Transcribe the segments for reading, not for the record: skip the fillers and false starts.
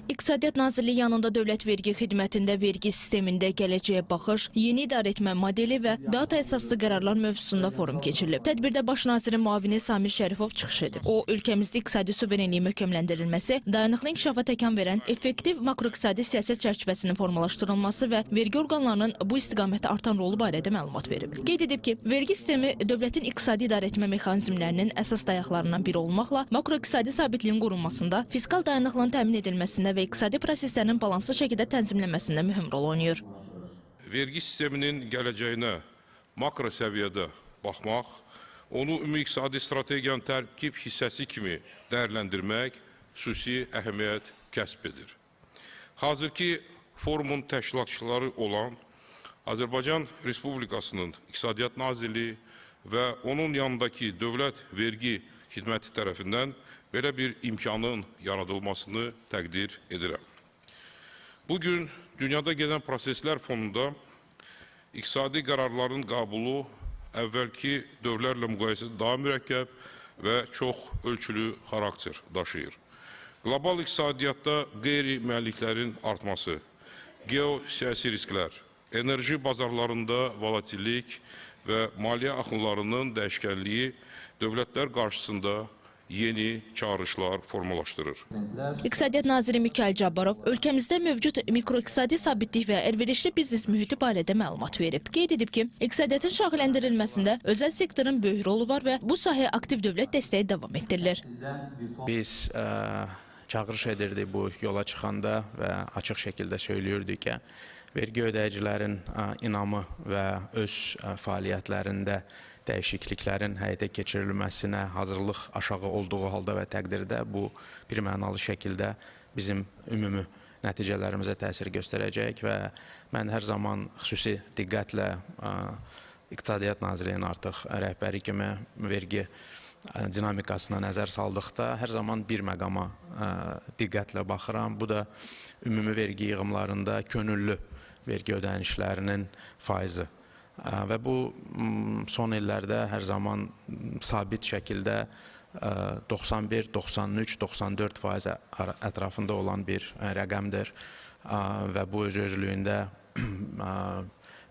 İqtisadiyyat Nazirliyi yanında Dövlət Vergi Xidmətində vergi sistemində gələcəyə baxış, yeni idarəetmə modeli və data əsaslı qərarlar mövzusunda forum keçirilib. Tədbirdə Baş nazirin müavini Samir Şərifov çıxış edib. O, ölkəmizdə iqtisadi suverenliyin möhkəmləndirilməsi, dayanıqlı inkişafa təkan verən effektiv makroiqtisadi siyasət çərçivəsinin formalaşdırılması və vergi orqanlarının bu istiqamətdə artan rolu barədə məlumat verib. Qeyd edib ki, vergi sistemi dövlətin iqtisadi idarəetmə mexanizmlərinin əsas dayaqlarından biri olmaqla makroiqtisadi sabitliyin qorunmasında, fiskal dayanıqlığın təmin edilməsində və iqtisadi proseslərin balanslı şəkildə tənzimlənməsində mühüm rol oynayır. Vergi sisteminin gələcəyinə makro səviyyədə baxmaq, onu ümumi iqtisadi strategiyanın tərkib hissəsi kimi dəyərləndirmək xüsusi əhəmiyyət kəsb edir. Hazırki forumun təşkilatçıları olan Azərbaycan Respublikasının İqtisadiyyat Nazirliyi və onun yanındakı Dövlət Vergi Xidməti tərəfindən belə bir imkanın yaradılmasını təqdir edirəm. Bugün dünyada gedən proseslər fonunda iqtisadi qərarların qəbulu əvvəlki dövrlərlə müqayisədə daha mürəkkəb və çox ölçülü xarakter daşıyır. Qlobal iqtisadiyyatda qeyri-müəyyənliklərin artması, geosiyasi risklər, enerji bazarlarında volatillik və maliyyə axınlarının dəyişkənliyi dövlətlər qarşısında yeni çağırışlar formalaşdırır. İqtisadiyyat naziri Mikayıl Cabbarov ölkəmizdə mövcud mikroiqtisadi sabitlik və əlverişli biznes mühiti barədə məlumat verib. Qeyd edib ki, iqtisadiyyatın şaxələndirilməsində özəl sektorun böyük rolu var və bu sahəyə aktiv dövlət dəstəyi davam etdirilir. Biz çağırış edirdik bu yola çıxanda və açıq şəkildə söylüyürdük ki, vergi ödəyicilərin inamı və öz fəaliyyətlərində dəyişikliklərin həyata keçirilməsinə hazırlıq aşağı olduğu halda və təqdirdə bu bir mənalı şəkildə bizim ümumi nəticələrimizə təsir göstərəcək və mən hər zaman xüsusi diqqətlə İqtisadiyyat Nazirliyinin artıq rəhbəri kimi vergi dinamikasına nəzər saldıqda hər zaman bir məqama diqqətlə baxıram. Bu da ümumi vergi yığımlarında könüllü vergi ödənişlərinin faizi. Və bu son illərdə hər zaman sabit şəkildə 91, 93, 94% ətrafında olan bir rəqəmdir. Və bu öz-özlüyündə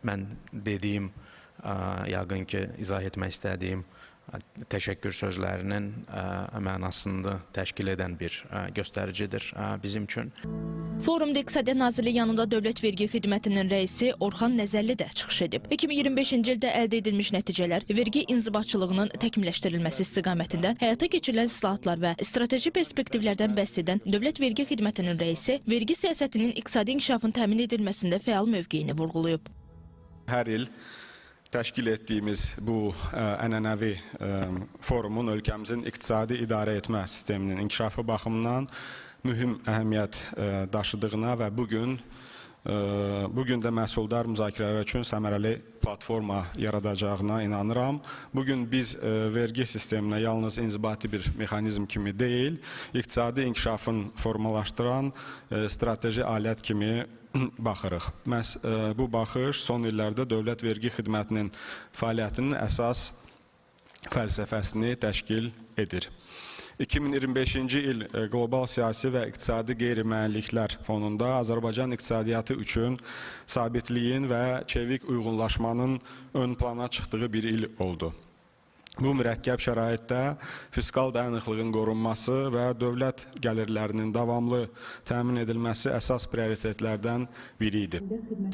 mən dediyim, yəqin ki, izah etmək istədiyim təşəkkür sözlərinin mənasını təşkil edən bir göstəricidir bizim üçün. Forumda İqtisadiyyat Nazirliyi yanında Dövlət Vergi Xidmətinin rəisi Orxan Nəzərli də çıxış edib. 2025-ci ildə əldə edilmiş nəticələr, vergi inzibatçılığının təkmilləşdirilməsi istiqamətində həyata keçirilən islahatlar və strateji perspektivlərdən bəhs edən Dövlət Vergi Xidmətinin rəisi vergi siyasətinin iqtisadi inkişafın təmin edilməsində fəal mövqeyini vurğulayıb. Hər il təşkil etdiyimiz bu ənənəvi forumun ölkəmizin iqtisadi idarə etmə sisteminin inkişafı baxımından mühüm əhəmiyyət daşıdığına və bugün də məhsuldar müzakirələr üçün səmərəli platforma yaradacağına inanıram. Bugün biz vergi sisteminə yalnız inzibati bir mexanizm kimi deyil, iqtisadi inkişafın formalaşdıran strateji alət kimi baxırıq. Məhz bu baxış son illərdə Dövlət Vergi Xidmətinin fəaliyyətinin əsas fəlsəfəsini təşkil edir. 2025-ci il qlobal siyasi və iqtisadi qeyri-müəyyənliklər fonunda Azərbaycan iqtisadiyyatı üçün sabitliyin və çevik uyğunlaşmanın ön plana çıxdığı bir il oldu. Bu mürəkkəb şəraitdə fiskal dayanıqlığın qorunması və dövlət gəlirlərinin davamlı təmin edilməsi əsas prioritetlərdən biri idi.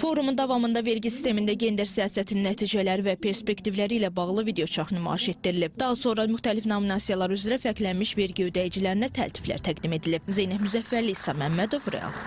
Forumun davamında vergi sistemində gender siyasətinin nəticələri və perspektivləri ilə bağlı videoçarx nümayiş etdirilib. Daha sonra müxtəlif nominasiyalar üzrə fərqlənmiş vergi ödəyicilərinə təltiflər təqdim edilib. Zeynəb Müzəffərli, İsa Məmmədov, Real.